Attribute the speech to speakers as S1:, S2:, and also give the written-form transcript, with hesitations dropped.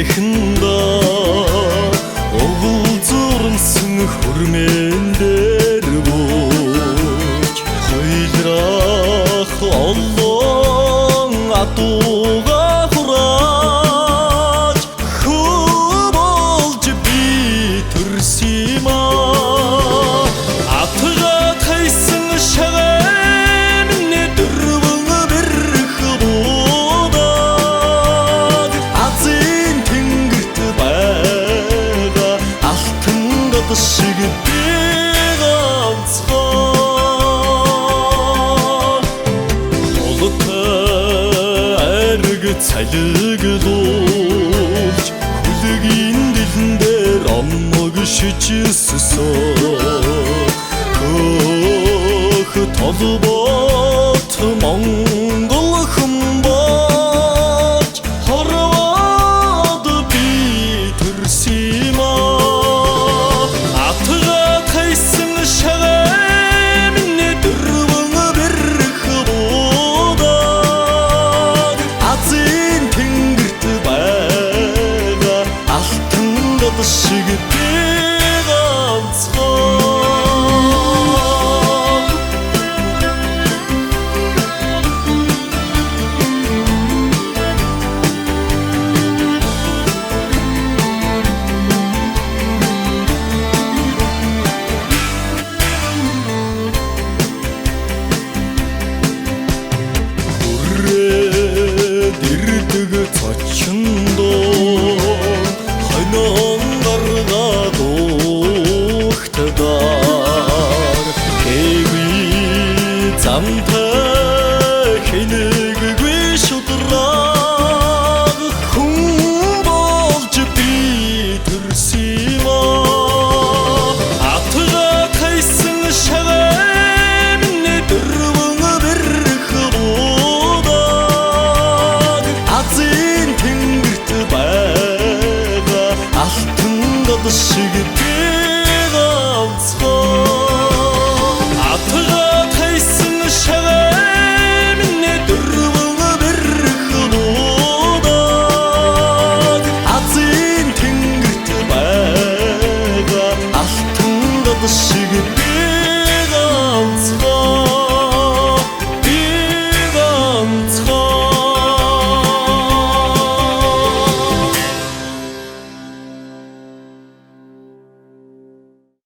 S1: Сайханда угулзурлсан хөрмөн дээр бууж хоёлрах олон адууга хурааж хөө болж би төрсөн юм аа. Атга тайсан шагамны дөрвөн бэрх буудаад Азийн тэнгэрт байгаа алтан гад шиг би ганцхан Холтой ариг цалиглуулж хүлгийн дэлэн дээр омог шижссэн Хөөх толбот Монгол хүн бол.